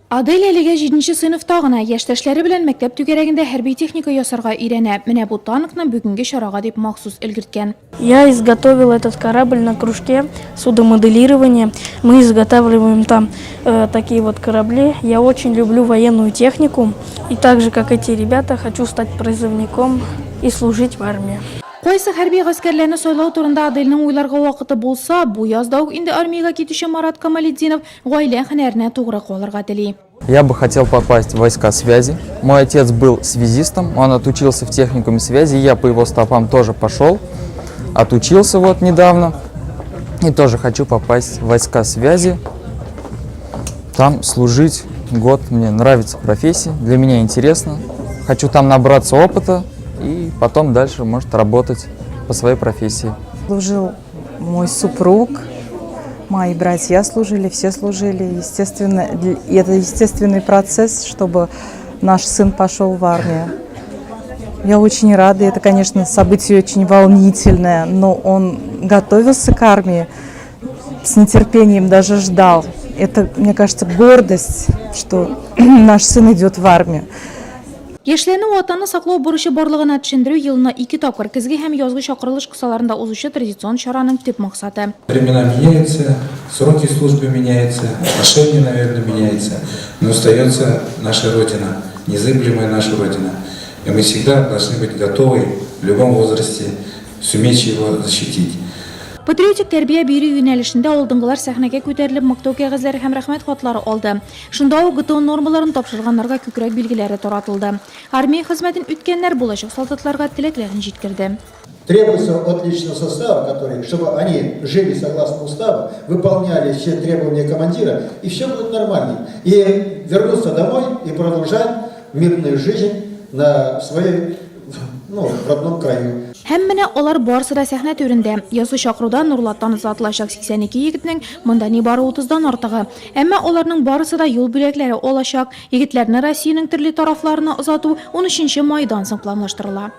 Адель әлегә җиденче сыйныфта гына, яшьтәшләре белән мәктәп түгәрәгендә хәрби техника ясарга өйрәнә. Менә бу танкны бүгенге чарага дип махсус өлгерткән. Я изготовил этот корабль на кружке судомоделирования. Мы изготавливаем там такие вот корабли. Я очень люблю военную технику. И так же, как эти ребята, хочу стать призывником и служить в армии. Кайсы хәрби гаскәрләрне сайлау турында Адельнең уйларга вакыты булса, бу язда ук инде армиягә китүче Марат Камалетдинов Гаилә һөнәренә тугры калырга тели. Я бы хотел попасть в войска связи. Мой отец был связистом, он отучился в техникуме связи, я по его стопам тоже пошел, отучился вот недавно. И тоже хочу попасть в войска связи, там служить год. Мне нравится профессия, для меня интересно. Хочу там набраться опыта и потом дальше, может, работать по своей профессии. Служил мой супруг, мои братья служили, все служили. Естественно, и это естественный процесс, чтобы наш сын пошел в армию. Я очень рада, это, конечно, событие очень волнительное, но он готовился к армии, с нетерпением даже ждал. Это, мне кажется, гордость, что наш сын идет в армию. Яшьләрне Ватанны саклау бурычы барлыгына төшендерү елына ике тапкыр, көзге һәм язгы чакырылыш кысаларында узучы традицион чараның төп максаты. Времена меняются, сроки службы меняются, отношения, наверное, меняются, но остается наша Родина, незыблемая наша Родина. И мы всегда должны быть готовы в любом возрасте суметь его защитить. Патриотик тәрбия бирү юнәлешендә алдынгылар сәхнәгә күтәрелеп мактау кәгазьләре һәм рәхмәт хатлары алды. Шунда ук ГТО нормаларын тапшырганнарга күкрәк билгеләре таратылды. Армия хезмәтен үткәннәр булачак солдатларга теләкләрен җиткерде. Требуется от личного состава, который, чтобы они жили согласно уставу, выполняли все требования командира, и все будет нормально. И вернуться домой и продолжать мирную жизнь на своей, ну, в родном краю. Һәм менә алар барысы да сәхнә түрендә. Язгы чакыруда Нурлаттан озатылачак 82 егетнең монда нибары утыздан артыгы. Әмма аларның барысы да юл бүләкләре алачак. Егетләрне Россиянең төрле тарафларына озату унөченче майдан соң планлаштырыла.